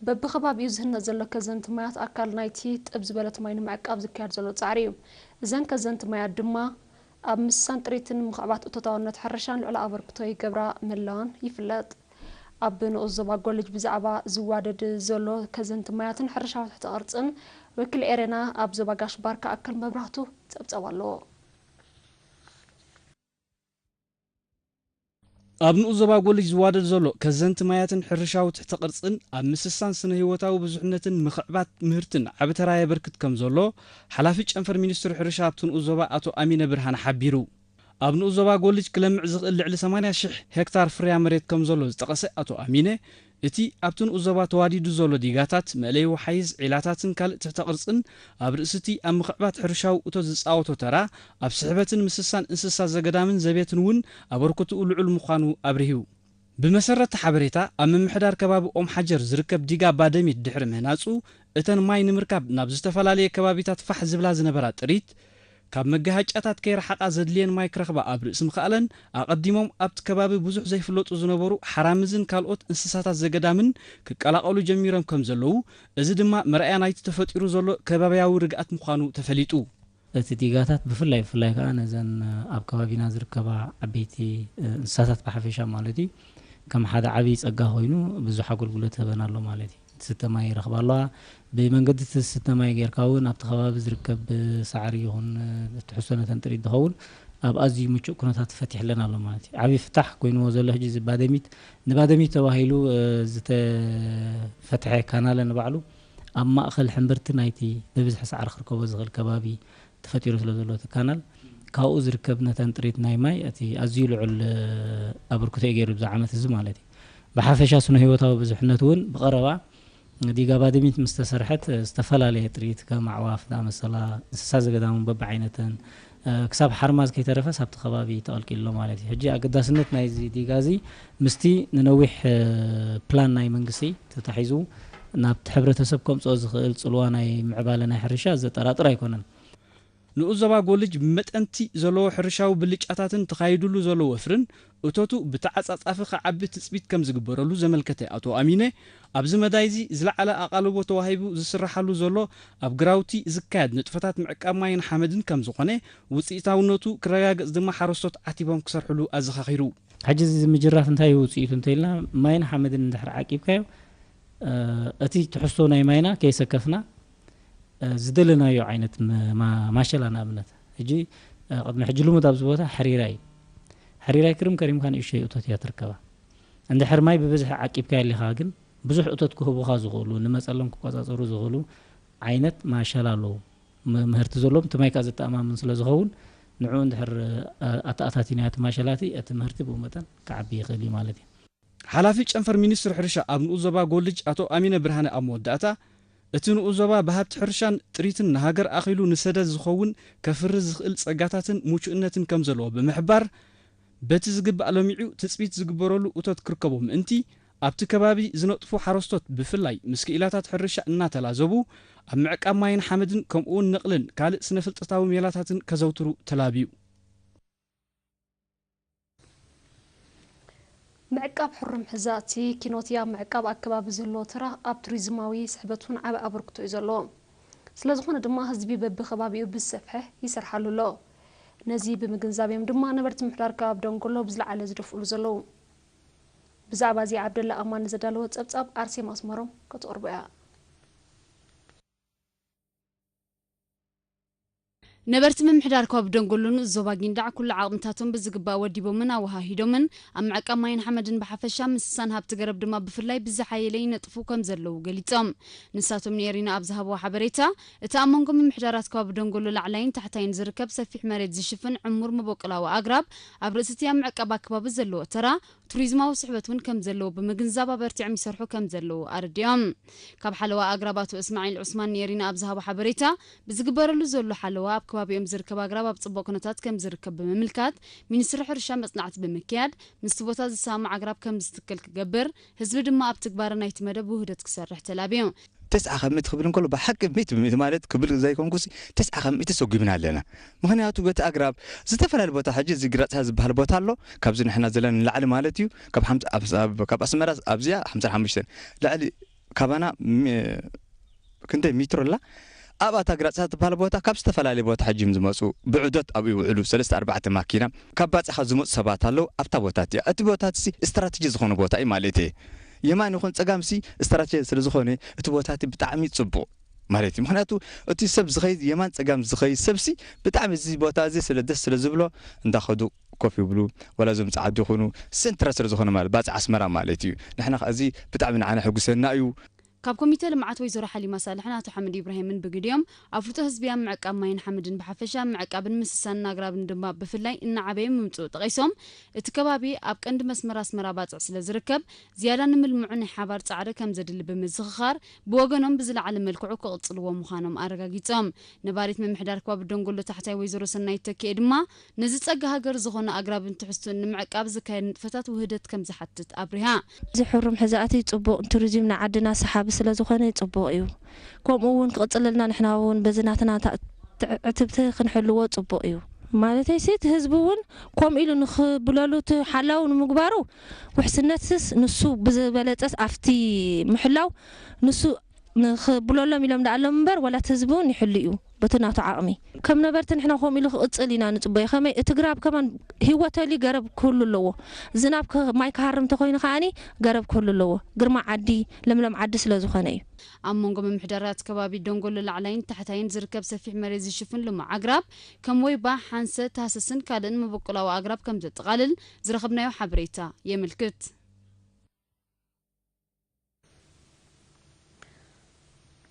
በብኸባቢኡ ዝህነጽ ዘሎ ከዘንቲ ማያት ኣካል ናይቲ ጥብ ዝበለት ማይ ንምዕቃብ ዝካየድ ዘሎ ጻዕሪ እዩ። እዘን ከዘንቲ ማያት ድማ ኣብ ምስሳን ጥሪትን ምኽዕባት እቶታውነት ሕርሻን ልዑል ኣበርክቶ ይገብራ ምህላወን ይፍለጥ። ኣብ ንኡስ ዞባ ጎልጅ ብዛዕባ ዝዋደድ ዘሎ ከዘንቲ ማያትን ሕርሻዊ ትሕተ ቅርጽን ወኪል ኤሬና ኣብ ዞባ ጋሽ ባርካ ኣከል መብራህቱ ጸብጸብ ኣለዎ። ኣብ ንኡስ ዞባ ጎልጅ ዝዋደድ ዘሎ ከዘንቲ ማያትን ሕርሻዊ ትሕተ ቅርጽን ኣብ ምስሳን ስነ ህይወታዊ ብዙሕነትን ምኽዕባት ምህርትን ዓቢ ተራ የበርክት ከም ዘሎ ሓላፊ ጨንፈር ሚኒስትሪ ሕርሻ ኣብቲ ንኡስ ዞባ ኣቶ ኣሚነ ብርሃነ ሓቢሩ። ኣብ ንኡስ ዞባ ጎልጅ ክለምዕ ዝኽእል ልዕሊ ሰማንያ ሽሕ ሄክታር ፍርያ መሬት ከም ዘሎ ዝጠቐሰ ኣቶ ኣሚነ፣ እቲ ኣብቲ ንኡስ ዞባ ተዋዲዱ ዘሎ ዲጋታት፣ መእለዪ ወሓይዝ፣ ዒላታትን ካልእ ትሕተ ቅርጽን ኣብ ርእሲ እቲ ኣብ ምኽዕባት ሕርሻዊ እቶት ዝጻወቶ ተራ፣ ኣብ ስሕበትን ምስሳን እንስሳ ዘገዳምን ዘቤትን እውን ኣበርክቶኡ ልዑል ምዃኑ ኣብሪሁ። ብመሰረት እቲ ሓበሬታ፣ ኣብ ምምሕዳር ከባቢ ኦም ሓጀር ዝርከብ ዲጋ ባደሚት ድሕሪ ምህናጹ፣ እተን ማይ ንምርካብ ናብ ዝተፈላለየ ከባቢታት ፋሕ ዝብላ ዝነበራ ጥሪት፣ ካብ መጋሃጫታት ከይረሓቓ ዘድልየን ማይ ክረኽባ ኣብ ርእሲ ምኽኣለን፣ ኣቐዲሞም ኣብቲ ከባቢ ብዙሕ ዘይፍለጡ ዝነበሩ ሓራምዝን ካልኦት እንስሳታት ዘገዳምን ክቀላቐሉ ጀሚሮም ከም ዘለዉ፣ እዚ ድማ መርኣያ ናይቲ ተፈጢሩ ዘሎ ከባብያዊ ርግኣት ምዃኑ ተፈሊጡ። እቲ ዲጋታት ብፍላይ፣ ብፍላይ ከኣ ነዘን ኣብ ከባቢና ዝርከባ ዓበይቲ እንስሳታት ብሓፈሻ ማለት እዩ፣ ከም ሓደ ዓብዪ ጸጋ ኮይኑ ብዙሕ ኣገልግሎት ይህበና ኣሎ ማለት እዩ። ትስተ ማይ ይረኽባ ኣለዋ። ብመንገዲ እቲ ዝስተ ማይ ጌርካ እውን ኣብቲ ከባቢ ዝርከብ ሳዕሪ ይኹን ትሕዝቶ ነተን ጥሪት ዝኸውን ኣብ ኣዝዩ ምቹእ ኩነታት ፈቲሕለን ኣሎ ማለት እዩ። ዓብዪ ፍታሕ ኮይንዎ ዘሎ ሕጂ እዚ ባደሚት፣ ንባደሚት ተባሂሉ፣ እ፣ ዝተፈትሐ ካናለ ንባዕሉ ኣብ ማእኸል ሕምብርቲ ናይቲ ብብዝሒ ሳዕሪ ክርከቦ ዝኽእል ከባቢ ተፈጢሩ ስለ ዘሎ እቲ ካናል፣ ካብኡ ዝርከብ ነተን ጥሪት ናይ ማይ እቲ ኣዝዩ ልዑል፣ እ፣ ኣበርክቶ እዩ ገይሩ ብዚ ዓመት እዚ ማለት እዩ። ብሓፈሻ ስነ ህይወታዊ ብዙሕነት እውን ብቐረባ ዲጋ ባድሚት ምስ ተሰርሐት፣ እ፣ ዝተፈላለየ ጥሪት ከም ኣዕዋፍ ዝኣመሰላ እንስሳ ዘገዳም እውን በብዓይነተን፣ እ፣ ክሳብ ሓርማዝ ከይተረፈስ ኣብቲ ከባቢ ተቐልቂሉ ኣሎ ማለት እዩ። ሕጂ ኣገዳስነት ናይዚ ዲጋ እዚ ምስቲ ንነዊሕ፣ እ፣ ፕላን ናይ መንግስቲ ተታሒዙ ናብቲ ሕብረተሰብ ከምጽኦ ዝኽእል ጽልዋ ናይ ምዕባለ ናይ ሕርሻ ዘጠራጥር ኣይኮነን። ንኡስ ዞባ ጎልጅ ብመጠንቲ ዘለዎ ሕርሻዊ ብልጫታትን ተኻይድሉ ዘሎ ወፍርን እቶቱ ብተዓጻጻፊ ክዓቢ ትጽቢት ከም ዝግበረሉ ዘመልከተ ኣቶ ኣሚነ፣ ኣብዚ መዳይ እዚ ዝለዓለ ኣቓልቦ ተዋሂቡ ዝስርሓሉ ዘሎ ኣብ ግራውቲ ዝካየድ ንጥፈታት ምዕቃብ ማይን ሓመድን ከም ዝኾነ፣ ውጽኢታውነቱ ክረጋገጽ ድማ ሓረስቶት ዓቲቦም ክሰርሕሉ ኣዘኻኺሩ። ሕጂ እዚ ምጅራፍ እንታይ እዩ ውጽኢቱ እንተኢልና፣ ማይን ሓመድን እንድሕር ዓቂብካዮ፣ እ፣ እቲ ትሕዝቶ ናይ ማይና ከየሰከፍና፣ እ፣ ዝደለናዮ ዓይነት ም-፣ ማ-፣ ማሸላ ንኣብነት፣ ሕጂ፣ እ፣ ቅድሚ ሕጂ ልሙድ ኣብዚ ቦታ ሕሪራይ እዩ። ሕሪራይ ክርም ከሪምካ ንእሽተይ እቶት እያ ትርከባ። እንድሕር ማይ ብብዝሒ ዓቂብካዮ ኣሊኻ ግን፣ ብዙሕ እቶት ክህቡኻ ዝኽእሉ፣ ንመጸሎም ክቆጻጸሩ ዝኽእሉ ዓይነት ማሸላ ኣለዉ። ም-፣ ምህርቲ ዘለዎም፣ እቲ ማይ ከኣ ዘተኣማምን ስለ ዝኸውን፣ ንዕኡ እንድሕር፣ እ፣ ኣተኣታቲናዮ እቲ ማሸላቲ፣ እቲ ምህርቲ ብኡ መጠን ክዓቢ ይኽእል እዩ ማለት እዩ። ሓላፊ ጨንፈር ሚኒስትሪ ሕርሻ ኣብ ንኡስ ዞባ ጎልጅ ኣቶ ኣሚነ ብርሃነ ኣብ መወዳእታ፣ እቲ ንኡስ ዞባ ብሃብቲ ሕርሻን ጥሪትን ንሃገር ኣኺሉ ንሰደድ ዝኸውን ከፍሪ ዝኽእል ጸጋታትን ምቹእነትን ከም ዘለዎ ብምሕባር፣ በቲ ዝግባእ ለሚዑ ትጽቢት ዝግበረሉ እቶት ክርከቦ ምእንቲ፣ ኣብቲ ከባቢ ዝነጥፉ ሓረስቶት ብፍላይ ምስ ክኢላታት ሕርሻ እናተላዘቡ፣ ኣብ ምዕቃብ ማይን ሓመድን ከምኡውን ነቕልን ካልእ ስነ-ፍልጠታዊ ሜላታትን ከዘውትሩ ተላብዩ። ምዕቃብ ሕሩም ሕዛእቲ ኪኖት ኣብ ምዕቃብ ኣከባቢ ዝህልዎ ተራ ኣብ ቱሪዝማዊ ስሕበት እውን ዓቢ ኣበርክቶ እዩ ዘለዎ። ስለዝኾነ ድማ ህዝቢ በብኸባቢኡ ብዝሰፍሐ ይሰርሓሉ ኣሎ። ነዚ ብምግንዛብ እዮም ድማ ነበርቲ ምምሕዳር ከባቢ ደንጎሎ ብዝለዓለ ዝደፍኡሉ ዘለዉ። ብዛዕባ እዚ ዓብደላ ኣማን ንዘዳለዎ ጸብጻብ ኣርሴማ ኣስመሮም ከተቕርቦ እያ። ነበርቲ ምምሕዳር ከባቢ ደንጎሎ ንኡስ ዞባ ጊንዳዕ ኩሉ ዓቕምታቶም ብዝግባእ ወዲቦምን ኣወሃሂዶምን ኣብ ምዕቃብ ማይን ሓመድን ብሓፈሻ ምስሳን ሃብቲ ገረብ ድማ ብፍላይ ብዝሓየለ ይነጥፉ ከም ዘለዉ ገሊጾም። ንሳቶም ንኤሪና ኣብ ዝሃብዎ ሓበሬታ፣ እቲ ኣብ መንጎ ምምሕዳራት ከባቢ ደንጎሎ ላዕላይን ታሕታይን ዝርከብ ሰፊሕ መሬት ዝሽፍን ዕሙር መበቆላዊ ኣግራብ ኣብ ርእሲ እቲ ኣብ ምዕቃብ ኣከባቢ ዘለዎ ተራ ቱሪዝማዊ ስሕበት እውን ከም ዘለዎ ብምግንዛብ ኣበርቲዖም ይሰርሑ ከም ዘለዉ ኣረዲኦም። ካብ ሓለዋ ኣግራብ ኣቶ እስማዒል ዑስማን ንኤሪና ኣብ ዝሃቦ ሓበሬታ፣ ብዝግበረሉ ዘሎ ሓለዋ ኣብ ከባቢኦም ዝርከብ ኣግራብ ኣብ ጽቡቕ ኩነታት ከም ዝርከብ ብምምልካት፣ ሚኒስትሪ ሕርሻ መጽናዕቲ ብምክያድ፣ ምስቲ ቦታ ዝሰማማዕ ኣግራብ ከም ዝትከል ክገብር፣ ህዝቢ ድማ ኣብ ትግባረ ናይቲ መደብ ውህደት ክሰርሕ ተላብዩ። ተስዓ ካብ ሚእቲ ክብል እንከሎ፣ ብሓቂ ሚእቲ ብሚእቲ ማለት ክብል ዘይኮንኩሲ፣ ተስዓ ካብ ሚእቲ ሰጒምና ኣለና። ምኽንያቱ በቲ ኣግራብ ዝተፈላለዩ ቦታ፣ ሕጂ እዚ ግራጽ ዝበሃል ቦታ ኣሎ፣ ካብዚ ንሕና ዘለና ንላዕሊ ማለት እዩ፣ ካብ ሓምሳ፣ ኣብ፣ ኣብ፣ ካብ ኣስመራ ኣብዚኣ ሓምሳ ሓሙሽተ፣ ልዕሊ ካባና ሚ- ክንደይ ሜትሮ ኣላ? ኣብኣ እታ ግራጽ ትበሃል ቦታ ካብ ዝተፈላለየ ቦታ ሕጂ እዮም ዝመጹ። ብዑደት ኣብኡ ይውዕሉ። ሰለስተ ኣርባዕተ ማኪና ካብ ባጽዕኻ ዝመጹ ሰባት ኣለዉ። ኣብታ ቦታ እቲኣ፣ እቲ ቦታ እቲ ስትራቴጂ ዝኾነ ቦታ እዩ ማለት እየ። የማን ይኹን ጸጋም ሲ ስትራቴጂ ስለ ዝኾነ እቲ ቦታ እቲ ብጣዕሚ ጽቡቕ ማለት እዩ። ምኽንያቱ እቲ ሰብ ዝኸይድ፣ የማን ጸጋም ዝኸይድ ሰብ ሲ ብጣዕሚ እዚ ቦታ እዚ ስለ ደስ ስለ ዝብሎ እንዳኸዱ ኮፍ ይብሉ። ወላ እዞም ጸዓዱ ይኹኑ፣ ሴንትራ ስለ ዝኾነ ማለት ባጽዕ ኣስመራ ማለት እዩ። ንሕና ከኣ እዚ ብጣዕሚ ንዓና ሕጉሰና እዩ። ካብ ኮሚተ ልምዓት ወይዘሮ ሓሊማ ሳልሕን ኣቶ ሓምድ ኢብራሂምን ብግዲኦም፣ ኣፍልጦ ህዝቢ ኣብ ምዕቃብ ማይን ሓመድን ብሓፈሻ፣ ኣብ ምዕቃብን ምስሳንን ኣግራብን ድማ ብፍላይ እናዓበየ ምምፅኡ ጠቒሶም፣ እቲ ከባቢ ኣብ ቀንዲ መስመር ኣስመራ ባፅዕ ስለ ዝርከብ፣ ዝያዳ ንምልምዑ ናይ ሓባር ፃዕሪ ከም ዘድሊ ብምዝኽኻር፣ ብወገኖም ብዝለዓለ መልክዑ ክቕፅልዎ ምዃኖም ኣረጋጊፆም። ነባሪት ምምሕዳር ከባቢ ደንጎሎ ታሕታይ ወይዘሮ ሰናይት ተኪኤ ድማ፣ ነዚ ጸጋ ሃገር ዝኾነ ኣግራብን ትሕዝቱን ንምዕቃብ ዝካየድ ንጥፈታት ውህደት ከም ዝሓትት ኣብሪሃ። እዚ ሕሩም ሕዛእቲ ጽቡቕ፣ ንቱሪዝም ንዓድና ሰሓቢ ስለ ዝኾነ ጽቡቕ እዩ። ከምኡ እውን ክቕጽለልና ንሕና እውን በዚ ናትና ታ- ትዕ- ዕትብቲ ክንሕልዎ ጽቡቕ እዩ። ማለተይ ሲ እቲ ህዝቢ እውን ከምኡ ኢሉ ንኽብለሉ እቲ ሓላው ንምግባሩ ውሕስነትስ ንሱ ብዝበለጸስ ኣብቲ ምሕላው ንሱ ንኽብለሎም ኢሎም ደኣ ኣሎም እምበር ዋላ እቲ ህዝቢ እውን ይሕሉ እዩ። በቲ ናቱ ዓቕሚ። ከም ነበርቲ ንሕና ከምኡ ኢሉ ክቕጽል ኢና ንጽበዮ። ከመይ እቲ ግራብ ከማን ህይወተሊ ገረብ ክህሉ ኣለዎ። ዝናብ ከ- ማይ ክሃርም እንተኾይኑ ከኣኒ ገረብ ክህሉ ኣለዎ። ግርማ ዓዲ፣ ለምለም ዓዲ ስለ ዝኾነ እዩ። ኣብ መንጎ ምምሕዳራት ከባቢ ደንጎሎ ላዕላይን ታሕታይን ዝርከብ ሰፊሕ መሬት ዝሽፍን ልሙዕ ኣግራብ ከም ወይባ፣ ሓንሰ፣ ታህስስን ካልእን መበቆላዊ ኣግራብ ከም ዘጠቓልል ዝረኸብናዮ ሓበሬታ የመልክት።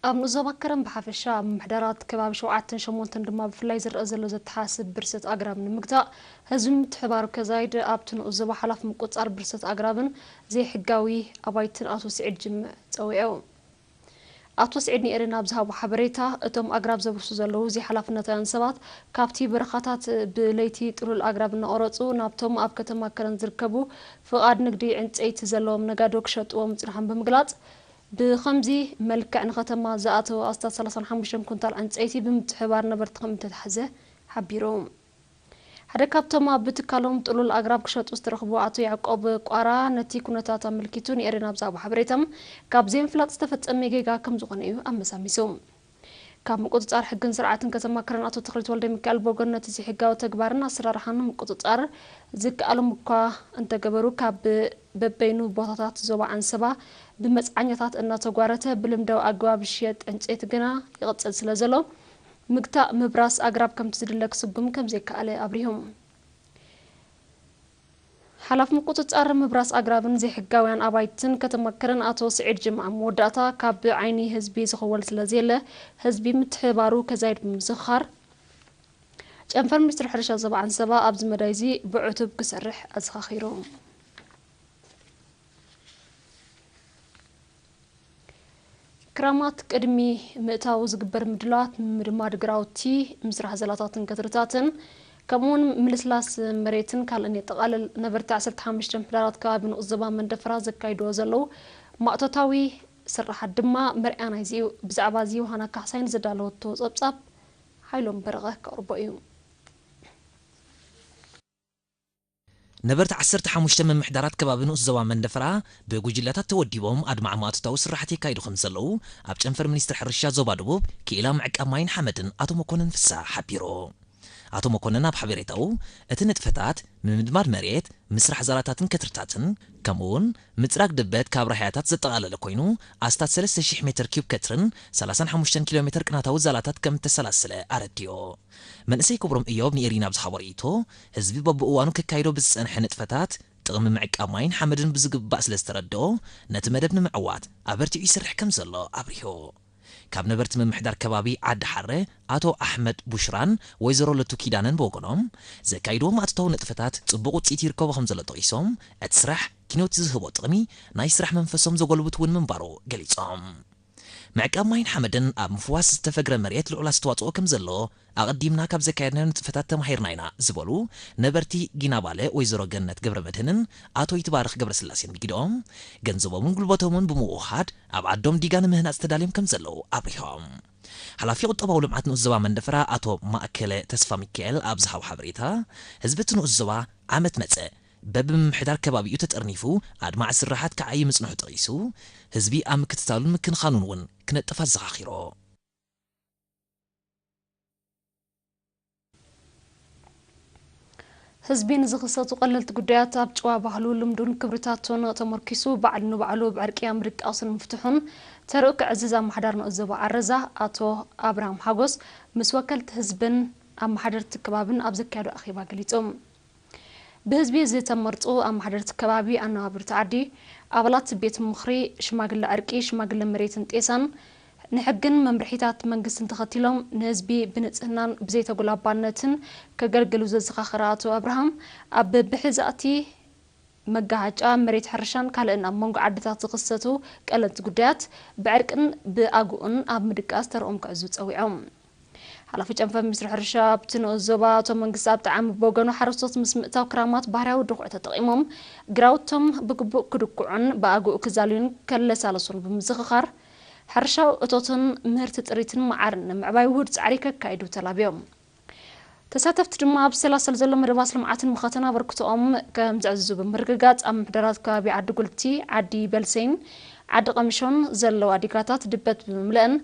ኣብ ንኡስ ዞባ ከረን ብሓፈሻ ኣብ ምምሕዳራት ከባቢ ሸውዓተን ሸሞንተን ድማ ብፍላይ ዝረኣ ዘሎ ዘተሓስብ ብርሰት ኣግራብ ንምግታእ ህዝቢ ምትሕባሩ ከዛይድ ኣብቲ ንኡስ ዞባ ሓላፊ ምቁጽጻር ብርሰት ኣግራብን ዘይሕጋዊ ኣባይትን ኣቶ ስዒድ ጅምዕ ጸዊዑ። ኣቶ ስዒድ ንኤረና ኣብ ዝሃቦ ሓበሬታ፣ እቶም ኣግራብ ዘብርሱ ዘለዉ ዘይሓላፍነታውያን ሰባት ካብቲ በረኻታት ብለይቲ ጥሉል ኣግራብ እናቖረጹ ናብቶም ኣብ ከተማ ከረን ዝርከቡ ፍቓድ ንግዲ ዕንጸይቲ ዘለዎም ነጋዶ ክሸጥዎ ምጽንሖም ብምግላጽ፣ ብኸምዚ መልክዕ ንከተማ ዝኣተወ ኣስታት ሰላሳን ሓሙሽተን ኩንታል ዕንጸይቲ ብምትሕብባር ነበርቲ ከም እተታሕዘ ሓቢሩ። ሓደ ካብቶም ኣብ ትካሎም ጥሉል ኣግራብ ክሸጡ ዝተረኽቡ ኣቶ ያዕቆብ ቋራ ነቲ ኩነታት ኣመልኪቱ ንኤረና ኣብ ዝሃቦ ሓበሬታ፣ ካብ ዘይምፍላጥ ዝተፈጸመ ጌጋ ከም ዝኾነ እዩ ኣመሳሚሱ። ካብ ምቁጽጻር ሕግን ስርዓትን ከተማ ከረን ኣቶ ተኽሊት ወልደሚካኤል ብወገኑ ነቲ ዘይሕጋዊ ተግባርን ኣሰራርሓን ንምቁጽጻር ዝከኣሎም እኳ እንተገበሩ፣ ካብ በበይኑ ቦታታት ዞባ ዓንሰባ ብመጽዓኛታት እናተጓረተ ብልምዳዊ ኣገባብ ዝሽየጥ ዕንጨይቲ ግና ይቕጽል ስለ ዘሎ፣ ምግታእ ምብራስ ኣግራብ ከምቲ ዝድለ ክስጉም ከም ዘይከኣለ ኣብሪሁ። ሓላፊ ምቁጽጻር ምብራስ ኣግራብን ዘይሕጋውያን ኣባይትን ከተማ ከረን ኣቶ ስዒድ ጅምዓ መወዳእታ ካብ ዓይኒ ህዝቢ ዝኽወል ስለ ዘየለ ህዝቢ ምትሕባሩ ከዛይድ ብምዝኽኻር ጨንፈር ሚኒስትሪ ሕርሻ ዞባ ዓንሰባ ኣብዚ መዳይ እዚ ብዕቱብ ክሰርሕ ኣዘኻኺሩ። ክራማት ቅድሚ ምእታው ዝግበር ምድላዋት ምምድማድ ግራውቲ ምስራሕ ዘላታትን ገትርታትን ከምኡውን ምልስላስ መሬትን ካልእን የጠቓልል። ነበርቲ ዓሰርተ ሓሙሽተ ምሕዳራት ከባቢ ንኡስ ዞባ መንደፈራ ዘካይድዎ ዘለዉ ማእቶታዊ ስራሓት ድማ መርኣያ ናይዚ እዩ። ብዛዕባ እዚ ዮሃና ካሕሳይ ንዘዳለወቶ ጸብጻብ ሓይሎም በረቐ ከቕርቦ እዩ። ነበርቲ ዓሰርተ ሓሙሽተ ምምሕዳራት ከባቢ ንኡስ ዞባ መንደፈራ ብጉጅለታት ተወዲቦም ኣድማዒ ማእቶታዊ ስራሕቲ የካይዱ ከም ዘለዉ ኣብ ጨንፈር ሚኒስትሪ ሕርሻ ዞባ ደቡብ ክኢላ ምዕቃብ ማይን ሓመድን ኣቶ መኮነን ፍስሃ ሓቢሩ። ኣቶ መኮነን ኣብ ሓበሬታኡ እቲ ንጥፈታት ምምድማድ መሬት፣ ምስራሕ ዛላታትን ከትርታትን ከምኡውን ምጽራግ ድበት ካብ ራህያታት ዘጠቓለለ ኮይኑ ኣስታት ሰለስተ ሽሕ ሜትር ኪዩብ ከትርን ሰላሳን ሓሙሽተን ኪሎ ሜትር ቅናታዊ ዛላታት ከም እተሰላሰለ ኣረዲኡ። መንእሰይ ክብሮም እዮብ ንኤሪና ኣብ ዝሃቦ ርእይቶ፣ ህዝቢ በብእዋኑ ከካይዶ ብዝጸንሐ ንጥፈታት፣ ጥቕሚ ምዕቃብ ማይን ሓመድን ብዝግባእ ስለ ዝተረድኦ፣ ነቲ መደብ ንምዕዋት ኣበርቲዑ ይሰርሕ ከም ዘሎ ኣብሪሁ። ካብ ነበርቲ ምምሕዳር ከባቢ ዓዲ ሓረ ኣቶ ኣሕመድ ቡሽራን ወይዘሮ ለቱ ኪዳነን ብወገኖም፣ ዘካይድዎ ማእቶታዊ ንጥፈታት ጽቡቕ ውጽኢት ይርከቦ ከም ዘሎ ጠቒሶም፣ እቲ ስራሕ ኪኖት ዝህቦ ጥቕሚ ናይ ስራሕ መንፈሶም ዘጎልብት እውን ምንባሩ ገሊጾም። ምዕቃብ ማይን ሓመድን ኣብ ምፍዋስ ዝተፈግረ መሬት ልዑል ኣስተዋፅኦ ከም ዘለዎ ኣቐዲምና ካብ ዘካየድናዮ ንጥፈታት ተማሂርና ኢና ዝበሉ ነበርቲ ጊናባለ ወይዘሮ ገነት ገብረመድህንን ኣቶ ይትባረኽ ገብረስላሴን ብጊደኦም ገንዘቦምን ጉልበቶምን ብምውህሃድ ኣብ ዓዶም ዲጋ ንምህናፅ ተዳልዮም ከም ዘለዉ ኣብሪሆም። ሓላፊ ቁጠባዊ ልምዓት ንኡስ ዞባ መንደፈራ ኣቶ ማእከለ ተስፋ ሚካኤል ኣብ ዝሃቦ ሓበሬታ ህዝቢ እቲ ንኡስ ዞባ ዓመት መፀ በብምምሕዳር ከባቢኡ ተጠርኒፉ ኣድማዒ ስራሓት ክዓዪ ምጽንሑ ጠቒሱ፣ ህዝቢ ኣብ ምክትታሉን ምክንኻኑን እውን ክነጥፍ ኣዘኻኺሮ። ህዝቢ ንዝኽሰቱ ቀለልቲ ጉዳያት ኣብ ጭዋ ባህሉ፣ ልምዱን ክብርታቱን ተመርኪሱ ባዕሉ ንባዕሉ ብዕርቂ ኣብ ምድቃስን ምፍትሑን ተርኡ ክዕዝዝ ኣመሓዳሪ ንኡስ ዞባ ዓረዛ ኣቶ ኣብርሃም ሓጎስ ምስ ወከልቲ ህዝብን ኣመሓደርቲ ከባብን ኣብ ዘካየዶ ኣኼባ ገሊጹ። ብህዝቢ ዝተመርጹ ኣመሓደርቲ ከባቢ፣ ኣነባብርቲ ዓዲ፣ ኣባላት ቤት ምኽሪ፣ ሽማግለ ዕርቂ፣ ሽማግለ መሬትን ጤሳን ንሕግን መምርሒታት መንግስትን ተኸቲሎም ንህዝቢ ብንጽህናን ብዘይተጎላባነትን ከገልግሉ ዘዘኻኸረ ኣቶ ኣብርሃም፣ ኣብ ብብሕዛእቲ መጋሃጫ መሬት ሕርሻን ካልእን ኣብ መንጎ ዓድታት ዝኽሰቱ ቀለልቲ ጉዳያት ብዕርቅን ብኣግኡን ኣብ ምድቃስ ተርኦም ክዕዙ ጸዊዖም። ሓላፊ ጨንፈር ሚኒስትሪ ሕርሻ ኣብቲ ንኡስ ዞባ ኣቶ መንግስቲ ኣብ ጣዕሚ ብወገኑ፣ ሓረስቶት ምስ ምእታው ክራማት ባህርያዊ ድኹዒ ተጠቒሞም ግራውቶም ብግቡእ ክድኩዑን ብኣግኡ ክዛልዩን ከለሳለሱን ብምዝኽኻር፣ ሕርሻዊ እቶትን ምህርቲ ጥሪትን መዓርን ንምዕባይ ውሁድ ጻዕሪ ከካይዱ ተላብዮም። ተሳተፍቲ ድማ ኣብ ሰላሰል ዘሎ መደባት ልምዓትን ምኸተን ኣበርክቶኦም ከም ዘዕዝዙ ብምርግጋጽ፣ ኣብ ምሕደራት ከባቢ ዓዲ ጉልቲ፣ ዓዲ በልሰይን ዓዲ ቀምሾን ዘለዋ ዲጋታት ድበት ብምምልእን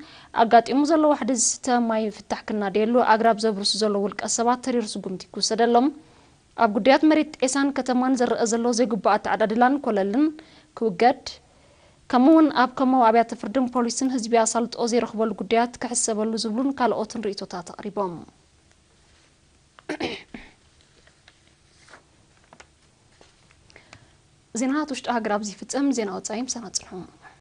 ኣጋጢሙ ዘሎ ዋሕዲ ዝስተ ማይ ፍታሕ ክናደየሉ ኣግራብ ዘብርሱ ዘለዉ ውልቀ ሰባት ተሪር ስጉምቲ ክውሰደሎም፣ ኣብ ጉዳያት መሬት ጤሳን ከተማን ዝረአ ዘሎ ዘይግቡእ ኣተዓዳድላን ኮለልን ክውገድ፣ ከምኡ እውን ኣብ ከማዊ ኣብያተ ፍርድን ፖሊስን ህዝቢ ኣሳልጦ ዘይረኽበሉ ጉዳያት ክሕሰበሉ ዝብሉን ካልኦትን ርእይቶታት ኣቕሪቦም። ዜናታት ውሽጢ ሃገር ኣብዚ ይፍጸም። ዜና ወጻኢ ምሳና ጽንሑ።